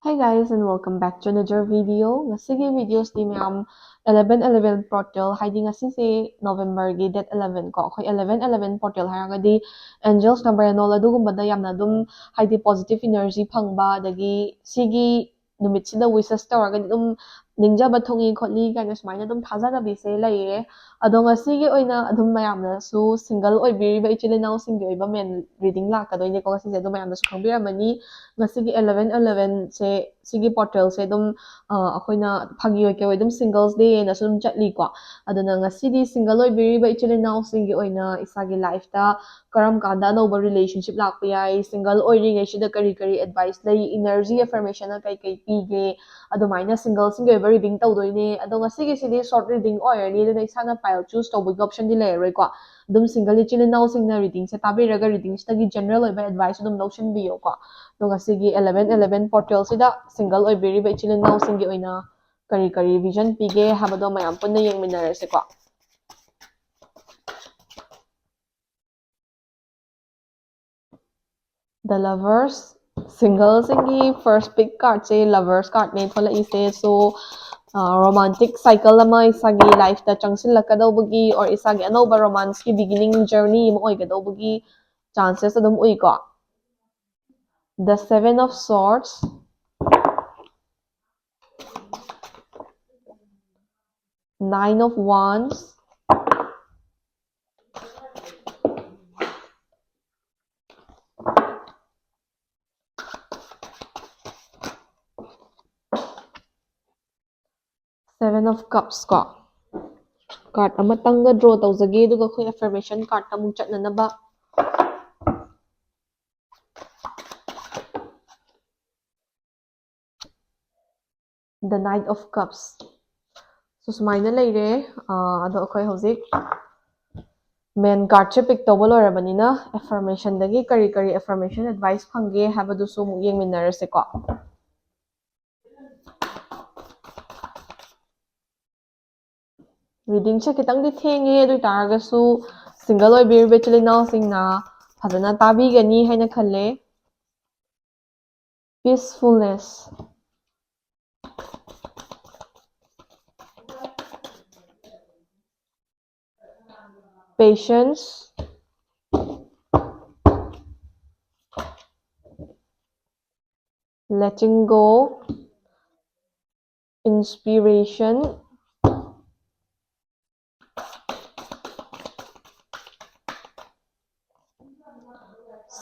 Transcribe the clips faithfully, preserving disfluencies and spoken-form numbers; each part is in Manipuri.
Hey guys, and welcome back to another video. ꯉꯁꯤꯒꯤ videoꯁꯤ ꯃꯌꯥꯝ eleven eleven portal, ꯍꯥꯏꯗꯤ ꯉꯁꯤꯁꯦ Novemberꯒꯤ date eleven ꯀꯣ, ꯑꯩꯈꯣꯏ eleven eleven portal ꯍꯥꯏꯔꯒꯗꯤ angels number ꯑꯗꯨꯒꯨꯝꯕꯗ ꯌꯥꯝꯅ ꯑꯗꯨꯝ ꯍꯥꯏꯗꯤ positive energy ꯐꯪꯕ, ꯑꯗꯒꯤ ꯁꯤꯒꯤ ꯅꯨꯃꯤꯠꯁꯤꯗ wishes ꯇꯧꯔꯒꯗꯤ ꯑꯗꯨꯝ ꯅꯤꯡꯖꯕ ꯊꯨꯡꯏ ꯈꯣꯠꯂꯤ ꯀꯥꯏꯅ ꯁꯨꯃꯥꯏꯅ ꯑꯗꯨꯝ ꯊꯥꯖꯅꯕꯤꯁꯦ ꯂꯩꯌꯦ꯫ ꯑꯗꯣ ꯉꯁꯤꯒꯤ ꯑꯣꯏꯅ ꯑꯗꯨꯝ ꯃꯌꯥꯝꯅꯁꯨ single ꯑꯣꯏꯕꯤꯔꯤꯕ ꯏꯆꯤꯜ ꯏꯅꯥꯎꯁꯤꯡꯒꯤ ꯑꯣꯏꯕ main reading ꯂꯥꯛꯀꯗꯣꯏꯅꯦꯀꯣ ꯉꯁꯤꯁꯦ꯫ ꯑꯗꯣ ꯃꯌꯥꯝꯅꯁꯨ ꯈꯪꯕꯤꯔꯝꯃꯅꯤ ꯉꯁꯤꯒꯤ eleven elevenꯁꯦ, ꯁꯤꯒꯤ portalꯁꯦ ꯑꯗꯨꯝ ꯑ, ꯑꯩꯈꯣꯏꯅ ꯐꯥꯒꯤ ꯑꯣꯏ ꯀꯩ ꯑꯣꯏ ꯑꯗꯨꯝ singles day ꯍꯥꯏꯅꯁꯨ ꯑꯗꯨꯝ ꯆꯠꯂꯤꯀꯣ꯫ ꯑꯗꯨꯅ ꯉꯁꯤꯗꯤ single ꯑꯣꯏꯕꯤꯔꯤꯕ ꯏꯆꯤꯜ ꯏꯅꯥꯎꯁꯤꯡꯒꯤ ꯑꯣꯏꯅ ꯏꯁꯥꯒꯤ lifeꯇ ꯀꯔꯝ ꯀꯥꯟꯗ ꯑꯅꯧꯕ relationship ꯂꯥꯛꯄ ꯌꯥꯏ, single ꯑꯣꯏꯔꯤꯉꯩꯁꯤꯗ ꯀꯔꯤ ꯀꯔꯤ advice ꯂꯩ, energy affirmationꯅ ꯀꯩ ꯀꯩ ꯄꯤꯒꯦ, ꯑꯗꯨꯃꯥꯏꯅ singlesꯁꯤꯡꯒꯤ ꯑꯣꯏꯕ reading ꯇꯧꯗꯣꯏꯅꯦ꯫ ꯑꯗꯣ ꯉꯁꯤꯒꯤꯁꯤꯗꯤ short reading ꯑꯣꯏꯔꯅꯤ, ꯑꯗꯨꯅ ꯏꯁꯥꯅ pile choose ꯇꯧꯕꯒꯤ optionꯗꯤ ꯂꯩꯔꯔꯣꯏꯀꯣ꯫ ꯑꯗꯨꯝ single ꯏꯆꯤꯜ ꯏꯅꯥꯎꯁꯤꯡꯅ readingꯁꯦ ꯇꯥꯕꯤꯔꯒ readingꯁꯤꯗꯒꯤ general ꯑꯣꯏꯕ advice ꯑꯗꯨꯝ ꯂꯧꯁꯤꯟꯕꯤꯌꯣꯀꯣ꯫ ꯑꯗꯣ ꯉꯁꯤꯒꯤ eleven eleven portalꯁꯤꯗ single ꯑꯣꯏꯕꯤꯔꯤꯕ ꯏꯆꯤꯜ ꯏꯅꯥꯎꯁꯤꯡꯒꯤ ꯑꯣꯏꯅ ꯀꯔꯤ ꯀꯔꯤ vision ꯄꯤꯒꯦ ꯍꯥꯏꯕꯗꯣ ꯃꯌꯥꯝ ꯄꯨꯟꯅ ꯌꯦꯡꯃꯤꯟꯅꯔꯁꯤꯀꯣ꯫ The Lovers, singleꯁꯤꯡꯒꯤ first pick cardꯁꯦ Lovers cardꯅꯦ ꯊꯣꯛꯂꯛꯏꯁꯦ꯫ So, ꯑ, romantic cycle ꯑꯃ ꯏꯁꯥꯒꯤ lifeꯇ ꯆꯪꯁꯤꯜꯂꯛꯀꯗꯧꯕꯒꯤ or ꯏꯁꯥꯒꯤ ꯑꯅꯧꯕ romanceꯀꯤ beginning journey ꯑꯃ ꯑꯣꯏꯒꯗꯧꯕꯒꯤ chances ꯑꯗꯨꯝ ꯎꯏꯀꯣ꯫ The Seven of Swords, Nine of Wands, Seven of Cups ꯀꯣ꯫ Card ꯑꯃꯇꯪꯒ draw ꯇꯧꯖꯒꯦ, ꯑꯗꯨꯒ ꯑꯩꯈꯣꯏ affirmation cardꯇ ꯑꯃꯨꯛ ꯆꯠꯅꯅꯕ꯫ The Knight of Cups꯫ So, ꯁꯨꯃꯥꯏꯅ ꯂꯩꯔꯦ꯫ ꯑꯥ, ꯑꯗꯣ ꯑꯩꯈꯣꯏ ꯍꯧꯖꯤꯛ main cardꯁꯦ pick ꯇꯧꯕ ꯂꯣꯏꯔꯕꯅꯤꯅ affirmationꯗꯒꯤ ꯀꯔꯤ ꯀꯔꯤ affirmation advice ꯐꯪꯒꯦ ꯍꯥꯏꯕꯗꯨꯁꯨ ꯑꯃꯨꯛ ꯌꯦꯡꯃꯤꯟꯅꯔꯁꯦꯀꯣ꯫ Readingꯁꯦ ꯈꯤꯇꯪꯗꯤ ꯊꯦꯡꯉꯦ, ꯑꯗꯨ ꯑꯣꯏ ꯇꯥꯔꯒꯁꯨ single ꯑꯣꯏꯕꯤꯔꯤꯕ ꯏꯆꯤꯜ ꯏꯅꯥꯎꯁꯤꯡꯅ ꯐꯖꯅ ꯇꯥꯕꯤꯒꯅꯤ ꯍꯥꯏꯅ ꯈꯜꯂꯦ꯫ peacefulness, patience, letting go, inspiration,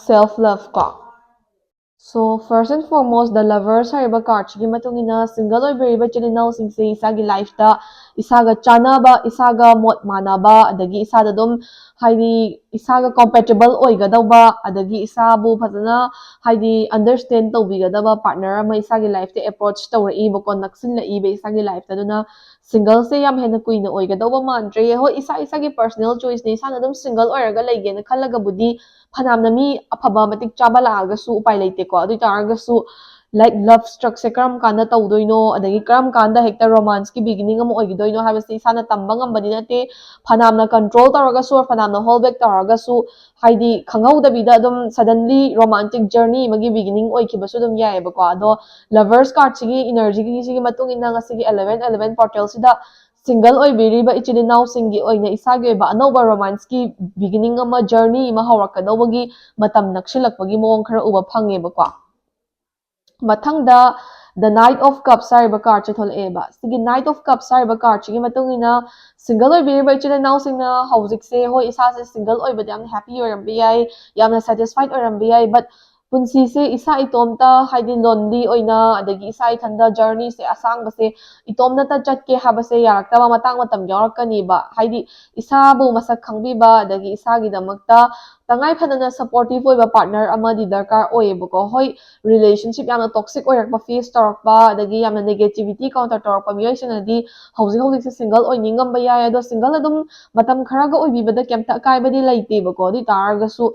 self love ꯀꯣ꯫ So first and foremost, the lovers ꯍꯥꯏꯔꯤꯕ card ꯁꯤꯒꯤ ꯃꯇꯨꯡ ꯏꯟꯅ single ꯑꯣꯏꯕꯤꯔꯤꯕ ꯏꯆꯤꯜ ꯏꯅꯥꯎꯁꯤꯡꯁꯦ ꯏꯁꯥꯒꯤ life ꯇ ꯏꯁꯥꯒ ꯆꯥꯟꯅꯕ, ꯏꯁꯥꯒ ꯃꯣꯠ ꯃꯥꯟꯅꯕ, ꯑꯗꯒꯤ ꯏꯁꯥꯗ ꯑꯗꯨꯝ ꯍꯥꯏꯗꯤ ꯏꯁꯥꯒ compatible ꯑꯣꯏꯒꯗꯧꯕ, ꯑꯗꯒꯤ ꯏꯁꯥꯕꯨ ꯐꯖꯅ ꯍꯥꯏꯗꯤ understand ꯇꯧꯕꯤꯒꯗꯕ partner ꯑꯃ ꯏꯁꯥꯒꯤ life ꯇ approach ꯇꯧꯔꯛꯏꯕꯀꯣ, ꯅꯛꯁꯤꯜꯂꯛꯏꯕ ꯏꯁꯥꯒꯤ life ꯇ꯫ ꯑꯗꯨꯅ single ꯁꯦ ꯌꯥꯝ ꯍꯦꯟꯅ ꯀꯨꯏꯅ ꯑꯣꯏꯒꯗꯧꯕ ꯃꯥꯟꯗ꯭ꯔꯦ꯫ ꯍꯣꯏ, ꯏꯁꯥ ꯏꯁꯥꯒꯤ personal choice ꯅꯦ, ꯏꯁꯥꯅ ꯑꯗꯨꯝ single ꯑꯣꯏꯔꯒ ꯂꯩꯒꯦꯅ ꯈꯜꯂꯒꯕꯨꯗꯤ ꯐꯅꯌꯥꯝꯅ ꯃꯤ ꯑꯐꯕ ꯃꯇꯤꯛ ꯆꯥꯕ ꯂꯥꯛꯑꯒꯁꯨ ꯎꯄꯥꯏ ꯂꯩꯇꯦꯀꯣ꯫ ꯑꯗꯨ ꯑꯣꯏ ꯇꯥꯔꯒꯁꯨ like love struck ꯁꯦ ꯀꯔꯝ ꯀꯥꯟꯗ ꯇꯧꯗꯣꯏꯅꯣ, ꯑꯗꯒꯤ ꯀꯔꯝ ꯀꯥꯟꯗ ꯍꯦꯛꯇ romance ꯀꯤ beginning ꯑꯃ ꯑꯣꯏꯒꯗꯣꯏꯅꯣ ꯍꯥꯏꯕꯁꯤ ꯏꯁꯥꯅ ꯇꯝꯕ ꯉꯝꯕꯗꯤ ꯅꯠꯇꯦ꯫ ꯐꯅꯌꯥꯝꯅ control ꯇꯧꯔꯒꯁꯨ, ꯐꯅꯌꯥꯝꯅ hold back ꯇꯧꯔꯒꯁꯨ, ꯍꯥꯏꯗꯤ ꯈꯪꯍꯧꯗꯕꯤꯗ ꯑꯗꯨꯝ suddenly romantic journey ꯑꯃꯒꯤ beginning ꯑꯣꯏꯈꯤꯕꯁꯨ ꯑꯗꯨꯝ ꯌꯥꯏꯑꯕꯀꯣ꯫ ꯑꯗꯣ lovers card ꯁꯤꯒꯤ energy ꯁꯤꯒꯤ ꯃꯇꯨꯡ ꯏꯟꯅ ꯉꯁꯤꯒꯤ eleven eleven portal ꯁꯤꯗ single ꯑꯣꯏꯕꯤꯔꯤꯕ ꯏꯆꯤꯜ ꯏꯅꯥꯎꯁꯤꯡꯒꯤ ꯑꯣꯏꯅ ꯏꯁꯥꯒꯤ ꯑꯣꯏꯕ ꯑꯅꯧꯕ romance ꯀꯤ beginning ꯑꯃ, journey ꯑꯃ ꯍꯧꯔꯛꯀꯗꯧꯕꯒꯤ ꯃꯇꯝ ꯅꯛꯁꯤꯜꯂꯛꯄꯒꯤ ꯃꯑꯣꯡ ꯈꯔ ꯎꯕ ꯐꯪꯉꯦꯕꯀꯣ꯫ ꯃꯊꯪꯗ the Knight of Cups ꯍꯥꯏꯔꯤꯕ card ꯁꯦ ꯊꯣꯛꯂꯛꯑꯦꯕ꯫ ꯁꯤꯒꯤ Knight of Cups ꯍꯥꯏꯔꯤꯕ card ꯁꯤꯒꯤ ꯃꯇꯨꯡ ꯏꯟꯅ single ꯑꯣꯏꯕꯤꯔꯤꯕ ꯏꯆꯤꯜ ꯏꯅꯥꯎꯁꯤꯡꯅ ꯍꯧꯖꯤꯛꯁꯦ, ꯍꯣꯏ, ꯏꯁꯥꯁꯦ single ꯑꯣꯏꯕꯗ ꯌꯥꯝꯅ happy ꯑꯣꯏꯔꯝꯕ ꯌꯥꯏ, ꯌꯥꯝꯅ satisfied ꯑꯣꯏꯔꯝꯕ ꯌꯥꯏ, but ꯄꯨꯟꯁꯤꯁꯦ ꯏꯁꯥ ꯏꯇꯣꯝꯇ, ꯍꯥꯏꯗꯤ lonely ꯑꯣꯏꯅ, ꯑꯗꯒꯤ ꯏꯁꯥ ꯏꯊꯟꯇ journey ꯁꯦ, ꯑꯁꯥꯡꯕꯁꯦ ꯏꯇꯣꯝꯅꯇ ꯆꯠꯀꯦ ꯍꯥꯏꯕꯁꯦ ꯌꯥꯔꯛꯇꯕ ꯃꯇꯥꯡ ꯃꯇꯝ ꯌꯥꯎꯔꯛꯀꯅꯤꯕ꯫ ꯍꯥꯏꯗꯤ ꯏꯁꯥꯕꯨ ꯃꯁꯛ ꯈꯪꯕꯤꯕ, ꯑꯗꯒꯤ ꯏꯁꯥꯒꯤꯗꯃꯛꯇ ꯇꯉꯥꯏ ꯐꯗꯅ supportive ꯑꯣꯏꯕ partner ꯑꯃꯗꯤ ꯗꯔꯀꯥꯔ ꯑꯣꯏꯌꯦꯕꯀꯣ꯫ ꯍꯣꯏ, relationship ꯌꯥꯝꯅ toxic ꯑꯣꯏꯔꯛꯄ, face ꯇꯧꯔꯛꯄ, ꯑꯗꯒꯤ ꯌꯥꯝꯅ negativity counter ꯇꯧꯔꯛꯄ ꯃꯤꯑꯣꯏꯁꯤꯡꯅꯗꯤ ꯍꯧꯖꯤꯛ ꯍꯧꯖꯤꯛꯁꯦ single ꯑꯣꯏꯅꯤꯡꯉꯝꯕ ꯌꯥꯏ꯫ ꯑꯗꯣ single ꯑꯗꯨꯝ ꯃꯇꯝ ꯈꯔꯒ ꯑꯣꯏꯕꯤꯕꯗ ꯀꯩꯝꯇ ꯑꯀꯥꯏꯕꯗꯤ ꯂꯩꯇꯦꯕꯀꯣ꯫ ꯑꯗꯨ ꯑꯣꯏ ꯇꯥꯔꯒꯁꯨ,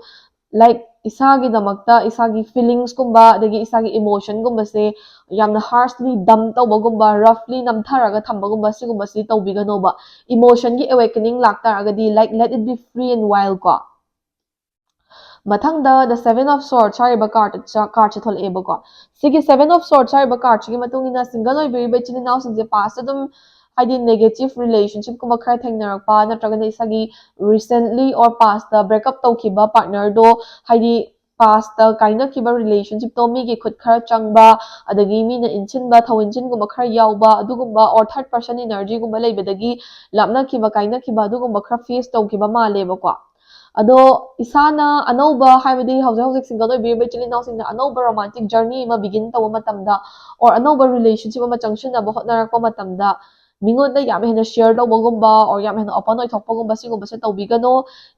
like, ꯏꯁꯥꯒꯤꯗꯃꯛꯇ ꯏꯁꯥꯒꯤ feelings ꯀꯨꯝꯕ, ꯑꯗꯒꯤ ꯏꯁꯥꯒꯤ emotion ꯒꯨꯝꯕꯁꯦ ꯌꯥꯝꯅ harshly dump ꯇꯧꯕꯒꯨꯝꯕ, roughly ꯅꯝꯊꯔꯒ ꯊꯝꯕꯒꯨꯝꯕ, ꯁꯤꯒꯨꯝꯕꯁꯤ ꯇꯧꯕꯤꯒꯅꯣꯕ꯫ Emotion ꯒꯤ awakening ꯂꯥꯛꯇꯥꯔꯒꯗꯤ, like, let it be free and wild ꯀꯣ꯫ ꯃꯊꯪꯗ The Seven of Swords ꯍꯥꯏꯔꯤꯕ card card ꯁꯦ ꯊꯣꯛꯂꯛꯑꯦꯕꯀꯣ꯫ ꯁꯤꯒꯤ Seven of Swords ꯍꯥꯏꯔꯤꯕ card ꯁꯤꯒꯤ ꯃꯇꯨꯡ ꯏꯟꯅ single ꯑꯣꯏꯕꯤꯔꯤꯕ ꯏꯆꯤꯜ ꯏꯅꯥꯎꯁꯤꯡꯁꯦ past ꯇ ꯑꯗꯨꯝ, ꯍꯥꯏꯗꯤ negative relationship ꯀꯨꯝꯕ ꯈꯔ ꯊꯦꯡꯅꯔꯛꯄ, ꯅꯠꯇ꯭ꯔꯒꯅ ꯏꯁꯥꯒꯤ recently or past ꯇ break up ꯇꯧꯈꯤꯕ partner ꯗꯣ, ꯍꯥꯏꯗꯤ past ꯇ ꯀꯥꯏꯅꯈꯤꯕ relationship ꯇꯣ ꯃꯤꯒꯤ ꯈꯨꯠ ꯈꯔ ꯆꯪꯕ, ꯑꯗꯒꯤ ꯃꯤꯅ ꯏꯟꯁꯤꯟꯕ ꯊꯧꯏꯟꯁꯤꯟꯒꯨꯝꯕ ꯈꯔ ꯌꯥꯎꯕ, ꯑꯗꯨꯒꯨꯝꯕ or third person energy ꯒꯨꯝꯕ ꯂꯩꯕꯗꯒꯤ ꯂꯥꯞꯅꯈꯤꯕ ꯀꯥꯏꯅꯈꯤꯕ ꯑꯗꯨꯒꯨꯝꯕ ꯈꯔ face ꯇꯧꯈꯤꯕ ꯃꯥꯜꯂꯦꯕꯀꯣ꯫ ꯑꯗꯣ ꯏꯁꯥꯅ ꯑꯅꯧꯕ, ꯍꯥꯏꯕꯗꯤ ꯍꯧꯖꯤꯛ ꯍꯧꯖꯤꯛ single ꯑꯣꯏꯕꯤꯔꯤꯕ ꯏꯆꯤꯜ ꯏꯅꯥꯎꯁꯤꯡꯅ ꯑꯅꯧꯕ romantic journey ꯑꯃ begin ꯇꯧꯕ ꯃꯇꯝꯗ, or ꯑꯅꯧꯕ relationship ꯑꯃ ꯆꯪꯁꯤꯟꯅꯕ ꯍꯣꯠꯅꯔꯛꯄ ꯃꯇꯝꯗ, ꯃꯤꯉꯣꯟꯗ ꯌꯥꯝ ꯍꯦꯟꯅ share ꯇꯧꯕꯒꯨꯝꯕ or ꯌꯥꯝ ꯍꯦꯟꯅ open ꯑꯣꯏꯊꯣꯛꯄꯒꯨꯝꯕ ꯁꯤꯒꯨꯝꯕꯁꯦ ꯇꯧꯕꯤꯒꯅꯣ꯫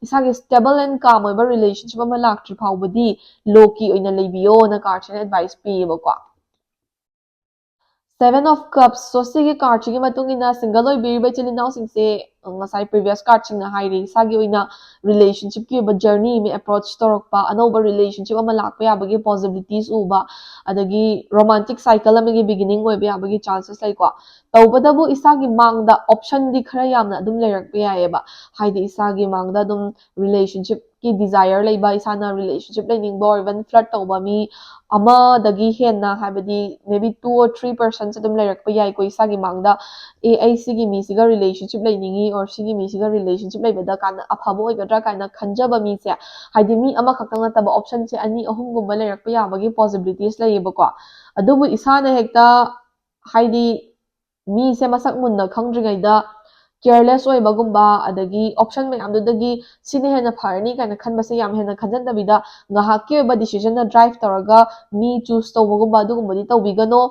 ꯏꯁꯥꯒꯤ stable and calm ꯑꯣꯏꯕ relationship ꯑꯃ ꯂꯥꯛꯇ꯭ꯔꯤ ꯐꯥꯎꯕꯗꯤ low key ꯑꯣꯏꯅ ꯂꯩꯕꯤꯌꯣꯅ card ꯁꯤꯅ advice ꯄꯤꯌꯦꯕꯀꯣ꯫ Seven of Cups, so ꯁꯤꯒꯤ card ꯁꯤꯒꯤ ꯃꯇꯨꯡ ꯏꯟꯅ single ꯑꯣꯏꯕꯤꯔꯤꯕ ꯏꯆꯤꯜ ꯏꯅꯥꯎꯁꯤꯡꯁꯦ, ꯉꯁꯥꯏ previous card ꯁꯤꯡꯅ ꯍꯥꯏꯔꯤ, ꯏꯁꯥꯒꯤ ꯑꯣꯏꯅ relationship ꯀꯤ ꯑꯣꯏꯕ journey ꯑꯃ approach ꯇꯧꯔꯛꯄ, ꯑꯅꯧꯕ relationship ꯑꯃ ꯂꯥꯛꯄ ꯌꯥꯕꯒꯤ possibilities ꯎꯕ, ꯑꯗꯒꯤ romantic cycle ꯑꯃꯒꯤ beginning ꯑꯣꯏꯕ ꯌꯥꯕꯒꯤ chances ꯂꯩꯀꯣ꯫ ꯇꯧꯕꯇꯕꯨ ꯏꯁꯥꯒꯤ ꯃꯥꯡꯗ option ꯗꯤ ꯈꯔ ꯌꯥꯝꯅ ꯑꯗꯨꯝ ꯂꯩꯔꯛꯄ ꯌꯥꯏꯑꯕ꯫ ꯍꯥꯏꯗꯤ ꯏꯁꯥꯒꯤ ꯃꯥꯡꯗ ꯑꯗꯨꯝ relationship ꯀꯤ desire ꯂꯩꯕ, ꯏꯁꯥꯅ relationship ꯂꯩꯅꯤꯡꯕ or even flirt ꯇꯧꯕ ꯃꯤ ꯑꯃꯗꯒꯤ ꯍꯦꯟꯅ, ꯍꯥꯏꯕꯗꯤ maybe two or three persons ꯑꯗꯨꯝ ꯂꯩꯔꯛꯄ ꯌꯥꯏꯀꯣ ꯏꯁꯥꯒꯤ ꯃꯥꯡꯗ꯫ ꯑꯦ, ꯑꯩ ꯁꯤꯒꯤ ꯃꯤꯁꯤꯒ relationship ꯂꯩꯅꯤꯡꯉꯤ or ꯁꯤꯒꯤ ꯃꯤꯁꯤꯒ relationship ꯂꯩꯕꯗ ꯀꯥꯟꯅ ꯑꯐꯕ ꯑꯣꯏꯒꯗ꯭ꯔꯥ ꯀꯥꯏꯅ ꯈꯟꯖꯕ ꯃꯤꯁꯦ, ꯍꯥꯏꯗꯤ ꯃꯤ ꯑꯃꯈꯛꯇꯪ ꯅꯠꯇꯕ option ꯁꯦ ꯑꯅꯤ ꯑꯍꯨꯝꯒꯨꯝꯕ ꯂꯩꯔꯛꯄ ꯌꯥꯕꯒꯤ possibilities ꯂꯩꯌꯦꯕꯀꯣ꯫ ꯑꯗꯨꯕꯨ ꯏꯁꯥꯅ ꯍꯦꯛꯇ, ꯍꯥꯏꯗꯤ ꯃꯤꯁꯦ ꯃꯁꯛ ꯃꯨꯟꯅ ꯈꯪꯗ꯭ꯔꯤꯉꯩꯗ careless ꯑꯣꯏꯕꯒꯨꯝꯕ, ꯑꯗꯒꯤ option ꯃꯌꯥꯝꯗꯨꯗꯒꯤ ꯁꯤꯅ ꯍꯦꯟꯅ ꯐꯔꯅꯤ ꯀꯥꯏꯅ ꯈꯟꯕꯁꯦ ꯌꯥꯝ ꯍꯦꯟꯅ ꯈꯟꯖꯟꯗꯕꯤꯗ, ꯉꯥꯏꯍꯥꯛꯀꯤ ꯑꯣꯏꯕ decision ꯅ drive ꯇꯧꯔꯒ ꯃꯤ choose ꯇꯧꯕꯒꯨꯝꯕ ꯑꯗꯨꯒꯨꯝꯕꯗꯤ ꯇꯧꯕꯤꯒꯅꯣ꯫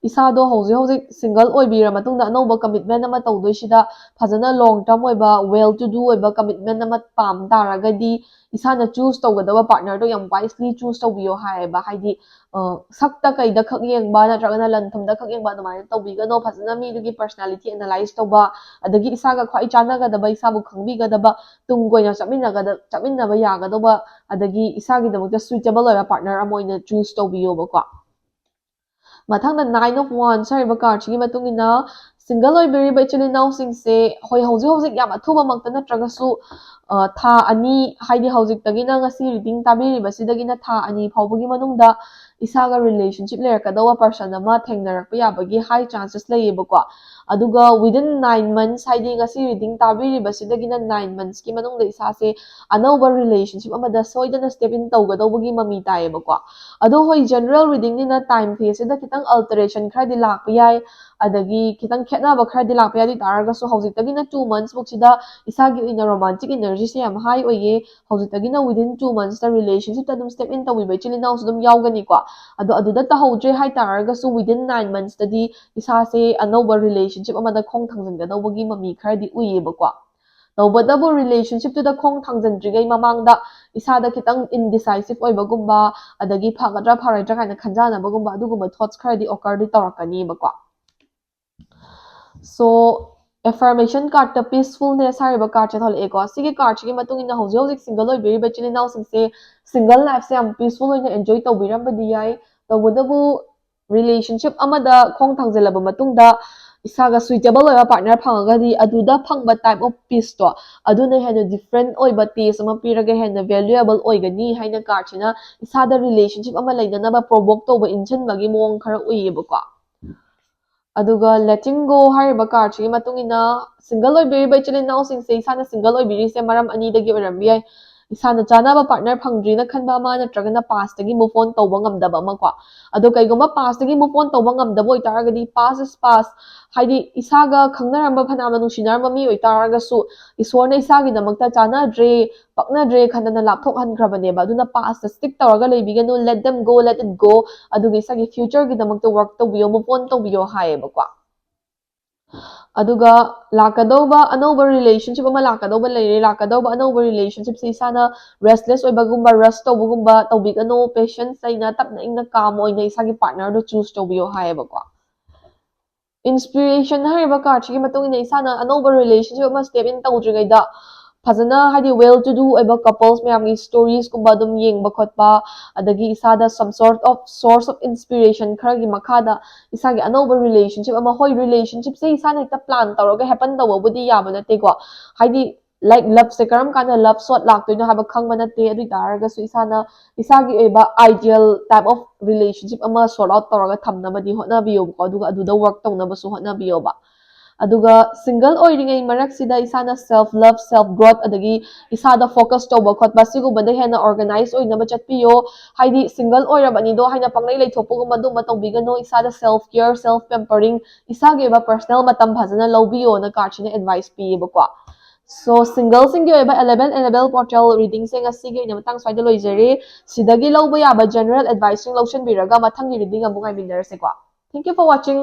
ꯏꯁꯥꯗꯣ ꯍꯧꯖꯤꯛ ꯍꯧꯖꯤꯛ single ꯑꯣꯏꯕꯤꯔ ꯃꯇꯨꯡꯗ ꯑꯅꯧꯕ commitment ꯑꯃ ꯇꯧꯗꯣꯏꯁꯤꯗ ꯐꯖꯅ long term ꯑꯣꯏꯕ, well to do ꯑꯣꯏꯕ commitment ꯑꯃ ꯄꯥꯝ ꯇꯥꯔꯒꯗꯤ, ꯏꯁꯥꯅ choose ꯇꯧꯒꯗꯕ partner ꯗꯣ ꯌꯥꯝ wisely choose ꯇꯧꯕꯤꯌꯣ ꯍꯥꯏꯌꯦꯕ꯫ ꯍꯥꯏꯗꯤ, ꯑ, ꯁꯛꯇ ꯀꯩꯗ ꯈꯛ ꯌꯦꯡꯕ ꯅꯠꯇ꯭ꯔꯒꯅ ꯂꯟ ꯊꯨꯝꯗ ꯈꯛ ꯌꯦꯡꯕ ꯑꯗꯨꯃꯥꯏꯅ ꯇꯧꯕꯤꯒꯅꯣ꯫ ꯐꯖꯅ ꯃꯤꯗꯨꯒꯤ personality analyze ꯇꯧꯕ, ꯑꯗꯒꯤ ꯏꯁꯥꯒ ꯈ꯭ꯋꯥꯏ ꯆꯥꯟꯅꯒꯗꯕ, ꯏꯁꯥꯕꯨ ꯈꯪꯕꯤꯒꯗꯕ, ꯇꯨꯡ ꯀꯣꯏꯅ ꯆꯠꯃꯤꯟꯅꯒꯗ-, ꯆꯠꯃꯤꯟꯅꯕ ꯌꯥꯒꯗꯧꯕ, ꯑꯗꯒꯤ ꯏꯁꯥꯒꯤꯗꯃꯛꯇ suitable ꯑꯣꯏꯕ partner ꯑꯃ ꯑꯣꯏꯅ choose ꯇꯧꯕꯤꯌꯣꯕꯀꯣ꯫ ꯃꯊꯪꯗ Nine of Wands ꯍꯥꯏꯔꯤꯕ card ꯁꯤꯒꯤ ꯃꯇꯨꯡ ꯏꯟꯅ ꯁꯤꯡꯒꯜ ꯑꯣꯏꯕꯤꯔꯤꯕ ꯏꯆꯤꯜ ꯏꯅꯥꯎꯁꯤꯡꯁꯦ, ꯍꯣꯏ, ꯍꯧꯖꯤꯛ ꯍꯧꯖꯤꯛ ꯌꯥꯝ ꯑꯊꯨꯕꯃꯛꯇ ꯅꯠꯇ꯭ꯔꯒꯁꯨ, ꯑ, ꯊꯥ ꯑꯅꯤ, ꯍꯥꯏꯗꯤ ꯍꯧꯖꯤꯛꯇꯒꯤꯅ ꯉꯁꯤ ꯔꯤꯗꯤꯡ ꯇꯥꯕꯤꯔꯤꯕꯁꯤꯗꯒꯤꯅ ꯊꯥ ꯑꯅꯤ ꯐꯥꯎꯕꯒꯤ ꯃꯅꯨꯡꯗ ꯏꯁꯥꯒ ꯔꯤꯂꯦꯁꯟꯁꯤꯞ ꯂꯩꯔꯛꯀꯗꯧꯕ ꯄꯔꯁꯟ ꯑꯃ ꯊꯦꯡꯅꯔꯛꯄ ꯌꯥꯕꯒꯤ ꯍꯥꯏ ꯆꯥꯟꯁꯦꯁ ꯂꯩꯌꯦꯕꯀꯣ꯫ ꯑꯗꯨꯒ within nine months, ꯍꯥꯏꯗꯤ ꯉꯁꯤ ꯔꯤꯗꯤꯡ ꯇꯥꯕꯤꯔꯤꯕꯁꯤꯗꯒꯤꯅ ꯅꯥꯏꯟ ꯃꯟꯁꯀꯤ ꯃꯅꯨꯡꯗ ꯏꯁꯥꯁꯦ ꯑꯅꯧꯕ ꯔꯤꯂꯦꯁꯟꯁꯤꯞ ꯑꯃꯗ ꯁꯣꯏꯗꯅ ꯁ꯭ꯇꯦꯞ ꯏꯟ ꯇꯧꯒꯗꯧꯕꯒꯤ ꯃꯃꯤ ꯇꯥꯏꯌꯦꯕꯀꯣ꯫ ꯑꯗꯣ ꯍꯣꯏ, ꯖꯦꯅꯔꯦꯜ ꯔꯤꯗꯤꯡꯅꯤꯅ ꯇꯥꯏꯝ ꯐꯦꯁꯁꯤꯗ ꯈꯤꯇꯪ ꯑꯜꯇꯔꯦꯁꯟ ꯈꯔꯗꯤ ꯂꯥꯛꯄ ꯌꯥꯏ, ꯑꯗꯒꯤ ꯈꯤꯇꯪ ꯈꯦꯠꯅꯕ ꯈꯔꯗꯤ ꯂꯥꯛꯄ ꯌꯥꯏ꯫ ꯑꯗꯨ ꯑꯣꯏ ꯇꯥꯔꯒꯁꯨ ꯍꯧꯖꯤꯛꯇꯒꯤꯅ ꯇꯨ ꯃꯟꯁ ꯐꯥꯎꯁꯤꯗ ꯏꯁꯥꯒꯤ ꯑꯣꯏꯅ ꯔꯣꯃꯥꯟꯇꯤꯛ ꯏꯅꯔꯖꯤꯁꯦ ꯌꯥꯝ ꯍꯥꯏ ꯑꯣꯏꯌꯦ꯫ ꯍꯧꯖꯤꯛꯇꯒꯤꯅ within two monthsꯇ ꯔꯤꯂꯦꯁꯟꯁꯤꯞꯇ ꯑꯗꯨꯝ ꯁ꯭ꯇꯦꯞ ꯏꯟ ꯇꯧꯕꯤꯕ ꯏꯆꯤꯜ ꯏꯅꯥꯎꯁꯨ ꯑꯗꯨꯝ ꯌꯥꯎꯒꯅꯤꯀꯣ꯫ ꯑꯗꯣ ꯑꯗꯨꯗ ꯇꯧꯍꯧꯗ꯭ꯔꯦ ꯍꯥꯏ ꯇꯥꯔꯒꯁꯨ within nine monthsꯇꯗꯤ ꯏꯁꯥꯁꯦ ꯑꯅꯧꯕ ꯔꯤꯂꯦꯁꯟꯁꯤꯞ ꯑꯃꯗ ꯈꯣꯡ ꯊꯥꯡꯖꯤꯟꯒꯗꯧꯕꯒꯤ ꯃꯃꯤ ꯈꯔꯗꯤ ꯎꯏꯌꯦꯕꯀꯣ꯫ ꯇꯧꯕꯇꯕꯨ ꯔꯤꯂꯦꯁꯟꯁꯤꯞꯇꯨꯗ ꯈꯣꯡ ꯊꯥꯡꯖꯤꯟꯗ꯭ꯔꯤꯉꯩ ꯃꯃꯥꯡꯗ ꯏꯁꯥꯗ ꯈꯤꯇꯪ ꯏꯟꯗꯤꯁꯥꯏꯁꯤꯞ ꯑꯣꯏꯕꯒꯨꯝꯕ, ꯑꯗꯒꯤ ꯐꯒꯗ꯭ꯔꯥ ꯐꯔꯣꯏꯗ꯭ꯔꯥ ꯀꯥꯏꯅ ꯈꯟꯖꯥꯟꯅꯕꯒꯨꯝꯕ, ꯑꯗꯨꯒꯨꯝꯕ ꯊꯣꯠꯁ ꯈꯔꯗꯤ ꯑꯣꯀꯔꯗꯤ ꯇꯧꯔꯛꯀꯅꯤꯕꯀꯣ꯫ So, ꯑꯦꯐꯔꯃꯦꯁꯟ ꯀꯥꯔꯠꯇ ꯄꯤꯁꯐꯨꯜꯅꯦꯁ ꯍꯥꯏꯔꯤꯕ ꯀꯥꯔꯠꯁꯦ ꯊꯣꯛꯂꯛꯑꯦꯀꯣ꯫ ꯁꯤꯒꯤ ꯀꯥꯔꯠꯁꯤꯒꯤ ꯃꯇꯨꯡ ꯏꯟꯅ ꯍꯧꯖꯤꯛ ꯍꯧꯖꯤꯛ ꯁꯤꯡꯒꯜ ꯑꯣꯏꯕꯤꯔꯤꯕ ꯏꯆꯤꯜ ꯏꯅꯥꯎꯁꯤꯡꯁꯦ ꯁꯤꯡꯒꯜ ꯂꯥꯏꯐꯁꯦ ꯌꯥꯝ ꯄꯤꯁꯐꯨꯜ ꯑꯣꯏꯅ ꯑꯦꯟꯖꯣꯏ ꯇꯧꯕꯤꯔꯝꯕꯗꯤ ꯌꯥꯏ꯫ ꯇꯧꯕꯇꯕꯨ ꯔꯤꯂꯦꯁꯟꯁꯤꯞ ꯑꯃꯗ ꯈꯣꯡ ꯊꯥꯡꯖꯤꯜꯂꯕ ꯃꯇꯨꯡꯗ ꯏꯁꯥꯒ ꯁꯨꯏꯇꯦꯕꯜ ꯑꯣꯏꯕ ꯄꯥꯔꯠꯅꯔ ꯐꯪꯉꯒꯗꯤ ꯑꯗꯨꯗ ꯐꯪꯕ ꯇꯥꯏꯞ ꯑꯣꯐ ꯄꯤꯁꯇꯣ ꯑꯗꯨꯅ ꯍꯦꯟꯅ ꯗꯤꯐ꯭ꯔꯦꯟ ꯑꯣꯏꯕ ꯇꯦꯁ ꯑꯃ ꯄꯤꯔꯒ ꯍꯦꯟꯅ ꯚꯦꯂꯨꯑꯦꯕꯜ ꯑꯣꯏꯒꯅꯤ ꯍꯥꯏꯅ ꯀꯥꯔꯠꯁꯤꯅ ꯏꯁꯥꯗ ꯔꯤꯂꯦꯁꯟꯁꯤꯞ ꯑꯃ ꯂꯩꯅꯅꯕ ꯄ꯭ꯔꯣꯚꯣꯛ ꯇꯧꯕ, ꯏꯟꯁꯤꯟꯕꯒꯤ ꯃꯑꯣꯡ ꯈꯔ ꯎꯏꯌꯦꯕꯀꯣ꯫ ꯑꯗꯨꯒ letting go ꯍꯥꯏꯔꯤꯕ ꯀꯥꯔꯠꯁꯤꯒꯤ ꯃꯇꯨꯡ ꯏꯟꯅ ꯁꯤꯡꯒꯜ ꯑꯣꯏꯕꯤꯔꯤꯕ ꯏꯆꯤꯜ ꯏꯅꯥꯎꯁꯤꯡꯁꯦ ꯏꯁꯥꯅ ꯁꯤꯡꯒꯜ ꯑꯣꯏꯕꯤꯔꯤꯁꯦ ꯃꯔꯝ ꯑꯅꯤꯗꯒꯤ ꯑꯣꯏꯔꯝꯕ ꯌꯥꯏ꯫ ꯏꯁꯥꯅ ꯆꯥꯅꯕ ꯄꯥꯔꯠꯅꯔ ꯐꯪꯗ꯭ꯔꯤꯅ ꯈꯟꯕ ꯑꯃ, ꯅꯠꯇ꯭ꯔꯒꯅ ꯄꯥꯁꯇꯒꯤ ꯃꯨꯚ ꯑꯣꯟ ꯇꯧꯕ ꯉꯝꯗꯕ ꯑꯃꯀꯣ꯫ ꯑꯗꯣ ꯀꯩꯒꯨꯝꯕ ꯄꯥꯁꯇꯒꯤ ꯃꯨꯚ ꯑꯣꯟ ꯇꯧꯕ ꯉꯝꯗꯕ ꯑꯣꯏꯇꯥꯔꯒꯗꯤ, past is past, ꯍꯥꯏꯗꯤ ꯏꯁꯥꯒ ꯈꯪꯅꯔꯝꯕ ꯐꯅꯌꯥꯝꯅ ꯅꯨꯡꯁꯤꯅꯔꯝꯕ ꯃꯤ ꯑꯣꯏꯇꯥꯔꯒꯁꯨ ꯏꯁꯣꯔꯅ ꯏꯁꯥꯒꯤꯗꯃꯛꯇ ꯆꯥꯅꯗ꯭ꯔꯦ, ꯄꯛꯅꯗ꯭ꯔꯦ ꯈꯟꯗꯅ ꯂꯥꯞꯊꯣꯛꯍꯟꯈ꯭ꯔꯕꯅꯦꯕ꯫ ꯑꯗꯨꯅ pastꯇ stick ꯇꯧꯔꯒ ꯂꯩꯕꯤꯒꯅꯨ, let them go, let it go꯫ ꯑꯗꯨꯒ ꯏꯁꯥꯒꯤ futureꯒꯤꯗꯃꯛꯇ work ꯇꯧꯕꯤꯌꯣ, move on ꯇꯧꯕꯤꯌꯣ ꯍꯥꯏꯌꯦꯕꯀꯣ꯫ ꯑꯗꯨꯒ ꯂꯥꯛꯀꯗꯧꯕ ꯑꯅꯧꯕ ꯔꯤꯂꯦꯁꯟꯁꯤꯞ ꯑꯃ ꯂꯥꯛꯀꯗꯧꯕ ꯂꯩꯔꯦ꯫ ꯂꯥꯛꯀꯗꯧꯕ ꯑꯅꯧꯕ ꯔꯤꯂꯦꯁꯟꯁꯤꯞꯁꯦ ꯏꯁꯥꯅ ꯔꯦꯁꯂꯦꯁ ꯑꯣꯏꯕꯒꯨꯝꯕ, ꯔꯁ ꯇꯧꯕꯒꯨꯝꯕ ꯇꯧꯕꯤꯒꯅꯨ꯫ ꯄꯦꯁꯦꯟꯁ ꯂꯩꯅ ꯇꯞꯅ ꯏꯪꯅ ꯀꯥꯝ ꯑꯣꯏꯅ ꯏꯁꯥꯒꯤ ꯄꯥꯔꯠꯅꯔꯗꯣ ꯆꯨꯁ ꯇꯧꯕꯤꯌꯣ ꯍꯥꯏꯌꯦꯕꯀꯣ꯫ ꯏꯟꯁꯄꯤꯔꯦꯁꯟ ꯍꯥꯏꯔꯤꯕ ꯀꯥꯔꯠꯁꯤꯒꯤ ꯃꯇꯨꯡ ꯏꯟꯅ ꯏꯁꯥꯅ ꯑꯅꯧꯕ ꯔꯤꯂꯦꯁꯟꯁꯤꯞ ꯑꯃ ꯁ꯭ꯇꯦꯞ ꯏꯟ ꯇꯧꯗ꯭ꯔꯤꯉꯩꯗ ꯐꯖꯅ ꯍꯥꯏꯗꯤ well to do ꯑꯣꯏꯕ couples ꯃꯌꯥꯝꯒꯤ stories ꯀꯨꯝꯕ ꯑꯗꯨꯝ ꯌꯦꯡꯕ ꯈꯣꯠꯄ, ꯑꯗꯒꯤ ꯏꯁꯥꯗ some sort of source of inspiration ꯈꯔꯒꯤ ꯃꯈꯥꯗ ꯏꯁꯥꯒꯤ ꯑꯅꯧꯕ relationship ꯑꯃ, ꯍꯣꯏ, relationship ꯁꯦ ꯏꯁꯥꯅ ꯍꯦꯛꯇ plan ꯇꯧꯔꯒ happen ꯇꯧꯕꯕꯨꯗꯤ ꯌꯥꯕ ꯅꯠꯇꯦꯀꯣ, ꯍꯥꯏꯗꯤ like love ꯁꯦ ꯀꯔꯝ ꯀꯥꯟꯗ love shot ꯂꯥꯛꯇꯣꯏꯅꯣ ꯍꯥꯏꯕ ꯈꯪꯕ ꯅꯠꯇꯦ꯫ ꯑꯗꯨ ꯑꯣꯏ ꯇꯥꯔꯒꯁꯨ ꯏꯁꯥꯅ ꯏꯁꯥꯒꯤ ꯑꯣꯏꯕ ideal type of relationship ꯑꯃ sort out ꯇꯧꯔꯒ ꯊꯝꯅꯕꯗꯤ ꯍꯣꯠꯅꯕꯤꯌꯣꯕꯀꯣ, ꯑꯗꯨꯒ ꯑꯗꯨꯗ work ꯇꯧꯅꯕꯁꯨ ꯍꯣꯠꯅꯕꯤꯌꯣꯕ꯫ ꯑꯗꯨꯒ single ꯑꯣꯏꯔꯤꯉꯩ ꯃꯔꯛꯁꯤꯗ ꯏꯁꯥꯅ self love, self growth, ꯑꯗꯒꯤ ꯏꯁꯥꯗ focus ꯇꯧꯕ ꯈꯣꯠꯄ, ꯁꯤꯒꯨꯝꯕꯗ ꯍꯦꯟꯅ organize ꯑꯣꯏꯅꯕ ꯆꯠꯄꯤꯌꯣ꯫ ꯍꯥꯏꯗꯤ single ꯑꯣꯏꯔꯕꯅꯤꯗꯣ ꯍꯥꯏꯅ ꯄꯪꯂꯩ ꯂꯩꯊꯣꯛꯄꯒꯨꯝꯕ ꯑꯗꯨꯝꯕ ꯇꯧꯕꯤꯒꯅꯨ꯫ ꯏꯁꯥꯗ self care, self pampering, ꯏꯁꯥꯒꯤ ꯑꯣꯏꯕ personal ꯃꯇꯝ ꯐꯖꯅ ꯂꯧꯕꯤꯌꯣꯅ card ꯁꯤꯅ advice ꯄꯤꯌꯦꯕꯀꯣ꯫ So single ꯁꯤꯡꯒꯤ ꯑꯣꯏꯕ eleven eleven portal reading ꯁꯦ ꯉꯁꯤꯒꯤ ꯑꯣꯏꯅ ꯃꯇꯥꯡ ꯁ꯭ꯋꯥꯏꯗ ꯂꯣꯏꯖꯔꯦ꯫ ꯁꯤꯗꯒꯤ ꯂꯧꯕ ꯌꯥꯕ general advice ꯁꯤꯡ ꯂꯧꯁꯤꯟꯕꯤꯔꯒ ꯃꯊꯪꯒꯤ reading ꯑꯃꯨꯛ ꯉꯥꯏꯃꯤꯟꯅꯔꯁꯦꯀꯣ꯫ Thank you for watching.